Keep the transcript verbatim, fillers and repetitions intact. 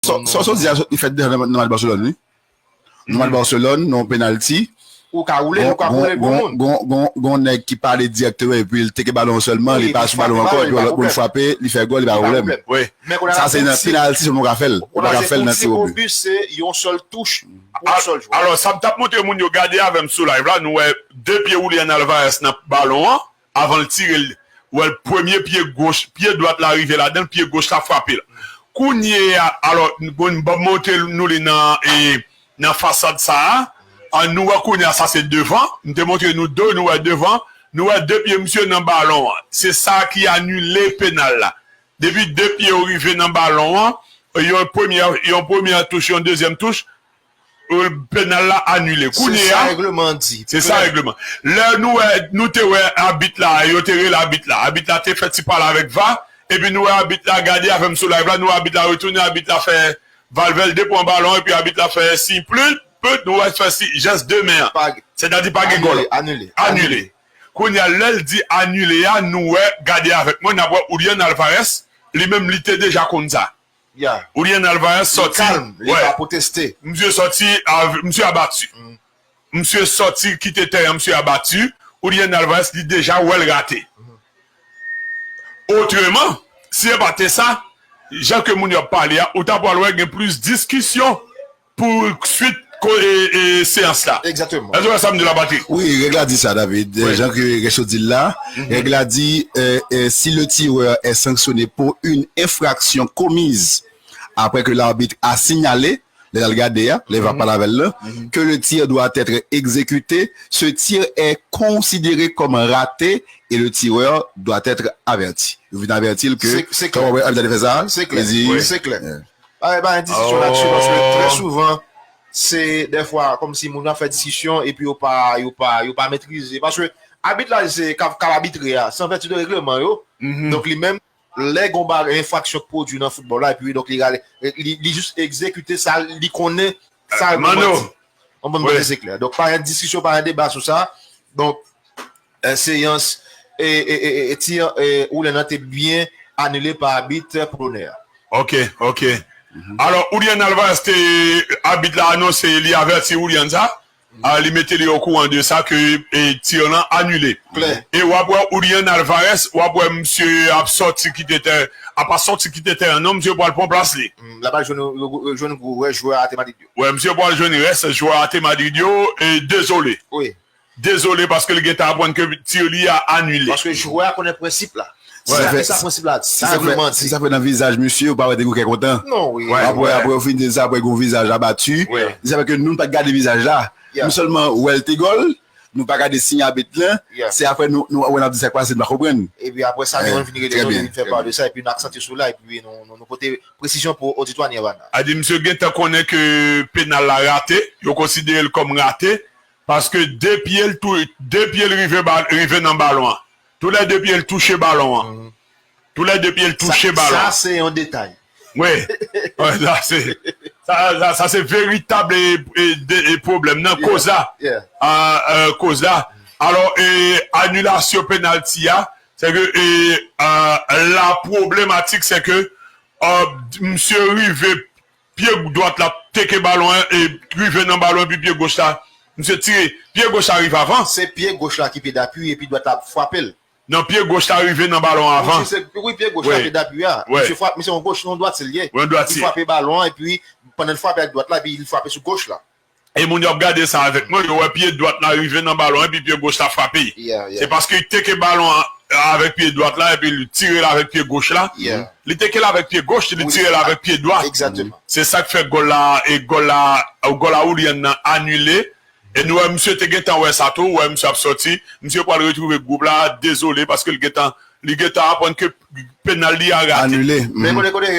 Sa w di a, li fèt deja nan match Barcelone, wi. Nan match Barcelone, nan yon penalti. Ou ka woule, ou ka woule pou moun. Gon nèg ki pale dirèkteman epi l teke balon an sèlman, li pa sou balon ankò, epi yon lòt moun frape, li fè gòl, li pa pwoblèm. Sa se nan penalti sèlman ou ka fè l. Ou pa ka fè l nan tiro. Pou bi se yon sèl touch, yon sèl jwè. Alò, sa m t ap montre moun yo, gade avè m sou live la, nou wè de pye Julian Alvarez nan balon an, avan l tire l, ou wè l premye pye goch, pye dwat la rive ladan l, pye goch la frape l. Kounye a, alò, bon, m ap montre nou li nan, e, nan fasad sa a. An, nou wè kounye a, sa se devan. M te montre nou do, nou wè devan. Nou wè de pye misye nan balon an. Se sa ki anile penal la. Depi de pye yo rive nan balon an, yon premyè, yon premyè touch, yon dezyèm touch, penal la anile. Kounye a, se sa règleman an di. Se sa règleman. Lè nou wè, nou te wè abit la, yo te rele abit la. Abit la te fè ti pale avèk va, epi nou wè abit la gade avè m sou live la, nou wè abit la retounen, abit la fè Valverde pran balon, epi abit la fè siy plit, plit, nou wè fè siy jès de men an. Sètadi pa gen gòl. Anile. Anile. Kounye a, lè l di anile a, nou wè, gade avèk mwen, n ap wè Julian Alvarez, li menm, li te deja konn sa. Julian Alvarez sòti. Li kalm, li pa pwoteste. Misye sòti, misye abati. Misye sòti kite teren, misye abati. Julian Alvarez, li deja wè l rate. Otreman, si se pa te sa, jan ke moun yo ap pale a, ou ta pral wè gen plis diskisyon pou swit seyans la. Egzakteman. Èske w wè sa m di la, Patrick? Wi, règ la di sa, David. Jan ke Rèch yo di l la, règ la di, euh, euh, si le tireur est sanctionné pour une infraction commise après que l'arbitre a signalé, lè l al gade a, lè va pale avè l lan, que le tir doit être exécuté, ce tir est considéré comme raté et le tireur doit être averti. Yo vin avèti l ke, kòman wè abit la te fè sa? Se klè, se klè. Pa gen diskisyon ladsi, paske trè souvan, se dèfwa kòmsi moun ap fè diskisyon epi yo pa, yo pa, yo pa metrize. Paske abit la, se k ap, k ap abitre a, se an vèti de règleman yo. Donk, li menm, lè gon bagay, enfraksyon k pwodui nan foutbòl la, epi donk, li rale, li, li jis egzekite sa, li konnen sa règleman di. Konprann mwen, se klè. Donk, pa gen diskisyon, pa gen deba sou sa. Donk, euh, seyans, e, e, e, e, tir, e, Julian nan te byen anile pa abit polonè a. Ok, ok. Alò, Julian Alvarez te, abit la anonse, li avèti Julian sa. Ah, li mete li okouran de sa ke, e, tir lan anile. Klè. E w ap wè Julian Alvarez, w ap wè misye ap sòti kite tè, ap pa sòti kite teren non, misye pral pran plas li. L ap al jwenn, jwenn gwo rès jwè Ate Madrid yo. Wè, misye pral jwenn rès jwè Ate Madrid yo, e dezole. Wi. Dezole, paske li gentan aprann ke tir li a anile. Paske jwè a konnen prensip la. Si sa, sa prensip la, si sa fè, si sa fè nan vizaj misye, ou pa wè te gen kè kontan. Non, wi. Apre, apre ou fin di sa, apre gen yon vizaj abati. Wi. Sa fè ke nou pa t gade vizaj la. Nou sèlman wè l te gòl, nou pa gade siy abit lan. Se apre nou, nou wè n ap di sa k pase, nou pa konprann. Epi apre sa, nou vin rele nou, nou vin fè pa de sa, epi nou aksantye sou la, epi nou, nou, nou pote presizyon pou oditwa Nirvana. A di, misye gentan konnen ke penal la rate, yo konsidere l kòm rate, paske de pye l tou, de pye l rive ba-, rive nan balon an. Toulède pye l touche balon an. Toulède pye l touche balon an. Sa, sa se yon detay. Wi. Sa se, sa, sa, sa se veritab, e, e, de, e, pwoblèm nan, koz la. Ah, euh, koz la. Alò, e, anilasyon penalti a, se ke, e, ah, la pwoblematik, se ke, ah, misye rive pye dwat la teke balon an e rive nan balon epi pye goch la, misye tire. Pye goch la rive avan. Se pye goch la ki pye dapui epi dwat la frape l. Non, pye goch la rive nan balon an avan. Wi, se, wi, pye goch la pye dapui a. Misye frape, misye yon goch, yon dwatye l ye. Wi, yon dwatye. Li frape balon an epi pandan l frape ak dwat la, epi li frape sou goch la. E moun yo ap gade sa avèk mwen, yo wè pye dwat la rive nan balon an, epi pye goch la frape. Se paske li teke balon an avèk pye dwat la, epi li tire l avèk pye goch la. Li teke l avèk pye goch, li tire l avèk pye dwat. Se sa k fè gòl la, e gòl la, gòl la Julian nan anile. E nou wè misye te gentan wè sa tou, wè misye ap sòti, misye pral retwouve gwoup la, dezole, paske li gentan, li gentan aprann ke penal li a rate. Anile. Men kote, kote